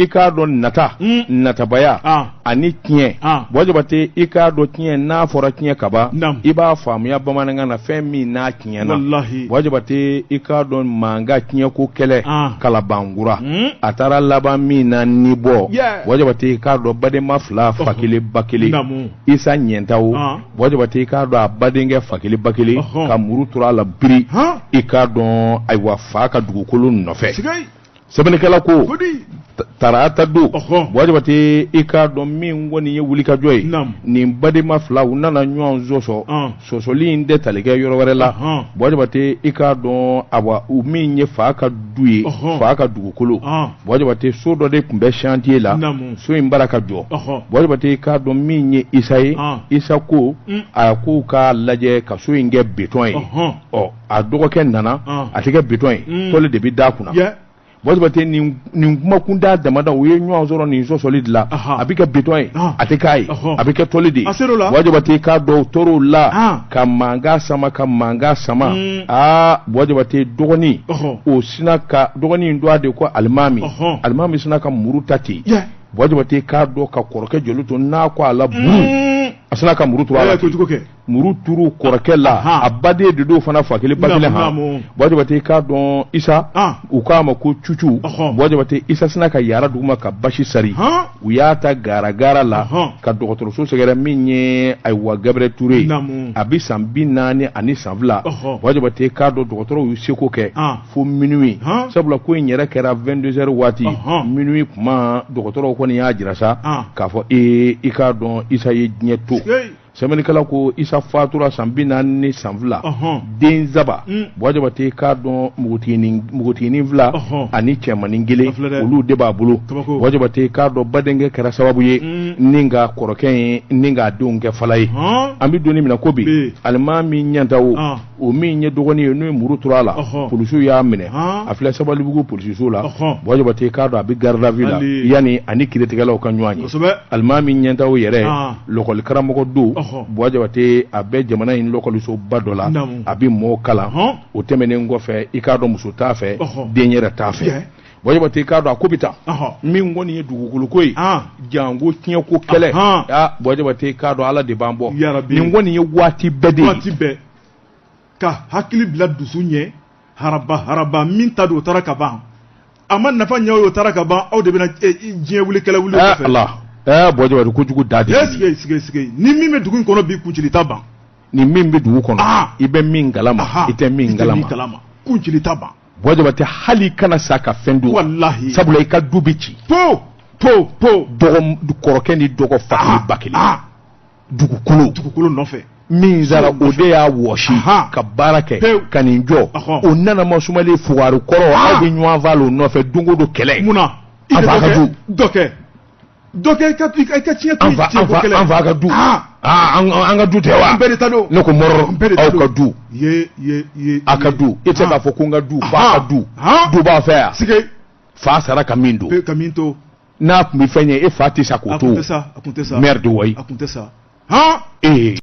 I k'a dɔn nata natabaya ani tiɲɛ Buwa Jabate, i k'a dɔn tiɲɛ, n'a fɔra tiɲɛ kaban, i b'a faamuya bamanankan na fɛn min n'a tiɲɛna. Buwa Jabate, i k'a dɔn mankan tiɲɛko kɛlɛ Kalabankura, a taara laban min na ni bɔ. Buwa Jabate, i k'a dɔn badenma fila, fa kelen ba kelen, Isa Ɲɛntawo. Buwa Jabate, i k'a dɔn a badenkɛ fa kelen ba kelen ka muru turu a la biri, i k'a dɔn ayiwa fa ka dugukolo nɔfɛ. Sɛbɛnnikɛla ko tarata don, Buwa Jabate, i k'a dɔn min kɔni ye wulikajɔ ye, nin badenma fila u nana ɲɔgɔn sɔsɔ. Sɔsɔli in tɛ tali kɛ yɔrɔ wɛrɛ la, Buwa Jabate, i k'a dɔn awa u min ye fa ka du ye, fa ka dugukolo. Buwa Jabate, so dɔ de tun bɛ chantier la, so in bara ka jɔ. Buwa Jabate, i k'a dɔn min ye Isa ye, Isa ko a ko k'a lajɛ ka so in kɛ béton ye. Ɔ, a dɔgɔkɛ nana, a tɛ kɛ béton ye, tôle de bɛ d'a kunna. Buwa Jabate, nin kuma kunda damada, u ye ɲɔgɔn sɔrɔ nin sɔsɔli de la. A bɛ kɛ béton ye, a tɛ k'a ye, a bɛ kɛ tôle de ye. Buwa Jabate, k'a dɔn tor'o la ka mankan sama, ka mankan sama. Aa, Buwa Jabate, dɔgɔnin o sina ka dɔgɔnin dɔgɔ de ko Alimami. Alimami sina ka muru ta ten, Buwa Jabate, k'a dɔn ka kɔrɔkɛ joli to n'a ko a la buru, a sina ka muru turu a la, muru turu kɔrɔkɛ la. A baden de don fana, fa kelen ba kelen. Han, Buwa Jabate, k'a dɔn Isa, u k'a ma ko Cucu. Buwa Jabate, Isa sina ka yara duguma ka basi sari. U y'a ta garagara la ka dɔgɔtɔrɔso sɛgɛrɛ min ye ayiwa Gabriel Touré ye. A bɛ san 42 san 2. Buwa Jabate, k'a dɔn dɔgɔtɔrɔw y'u seko kɛ fo minuit, sabula ko in yɛrɛ kɛra 22 heures waati. Minuit kuma, dɔgɔtɔrɔw kɔni y'a jira sa k'a fɔ ee, i k'a dɔn Isa ye diɲɛ to. Sɛbɛnnikɛla ko Isa fatura san 40 ni san 2, den saba. Buwa Jabate, k'a dɔn npogotiginin fila ani cɛmannin kelen, olu de b'a bolo. Buwa Jabate, k'a dɔn badenkɛ kɛra sababu ye ni ka kɔrɔkɛ ye ni k'a denw kɛ fala ye. An bɛ don min na ko bi, Alimami Ɲantawo, o min ye dɔgɔnin ye n'o ye muru turu a la, polisiw y'a minɛ, a filɛ Sabalibugu polisiso la. Buwa Jabate, k'a dɔn a bɛ garde à vue la yanni ani kiiritigɛlaw ka ɲɔgɔn ye. Alimami Ɲantawo yɛrɛ, lɔkɔli karamɔgɔ don. Buwa Jabate, a bɛ jamana in lɔkɔlisoba dɔ la, a bɛ mɔɔw kalan. O tɛmɛnen kɔfɛ, i k'a dɔn muso t'a fɛ, den yɛrɛ t'a fɛ. Buwa Jabate, k'a dɔn a ko bɛ taa min kɔni ye dugukoloko ye, janko tiɲɛko kɛlɛ. Aa, Buwa Jabate, k'a dɔn Ala de b'an bɔ. Nin kɔni ye waati bɛɛ de ye. Waati bɛɛ ka hakili bila dusu ɲɛ haraba haraba. Min ta don, o taara ka ban, a ma nafa ɲɛ o, taara ka ban. Aw de bɛna diɲɛ wuli, kɛlɛ wuli. Kɔfɛ Ala, Buwa Jabate, kojugu da de. Sigi sigi sigi, ni min bɛ dugu in kɔnɔ bi, kuncili ta ban. Ni min bɛ dugu kɔnɔ, i bɛ min kalama, i tɛ min kalama. Kuncili ta ban. Buwa Jabate, hali i kana sa ka fɛn dun. Walahi. Sabula i ka du bɛ ci. Po po po. Dɔgɔ, kɔrɔkɛ ni dɔgɔ, fa kelen ba kelen, dugukolo. Dugukolo nɔfɛ. Min sara, o de y'a wɔsi ka baara kɛ ka nin jɔ. O nana masumalen fugari kɔrɔ, aw bɛ ɲɔgɔn faa o nɔfɛ don o don kɛlɛ. Mun na? An fa ka du. Dɔ kɛ, dɔ kɛ, i ka tiɲɛ to. An fa, an fa, an fa ka du. An ka du tɛ wa? An bɛɛ de ta don. Ne ko mɔrɔ, aw ka du. Ye ye ye. A ka du, e tɛ k'a fɔ ko n ka du, fa ka du. Du b'a fɛ yan. Sige. Fa sara ka min don. Ka min to. N'a tun bɛ fɛn ye, e fa tɛ sa k'o to. A tun tɛ sa, a tun tɛ sa. Merde wayi. A tun tɛ sa. Han. Ee.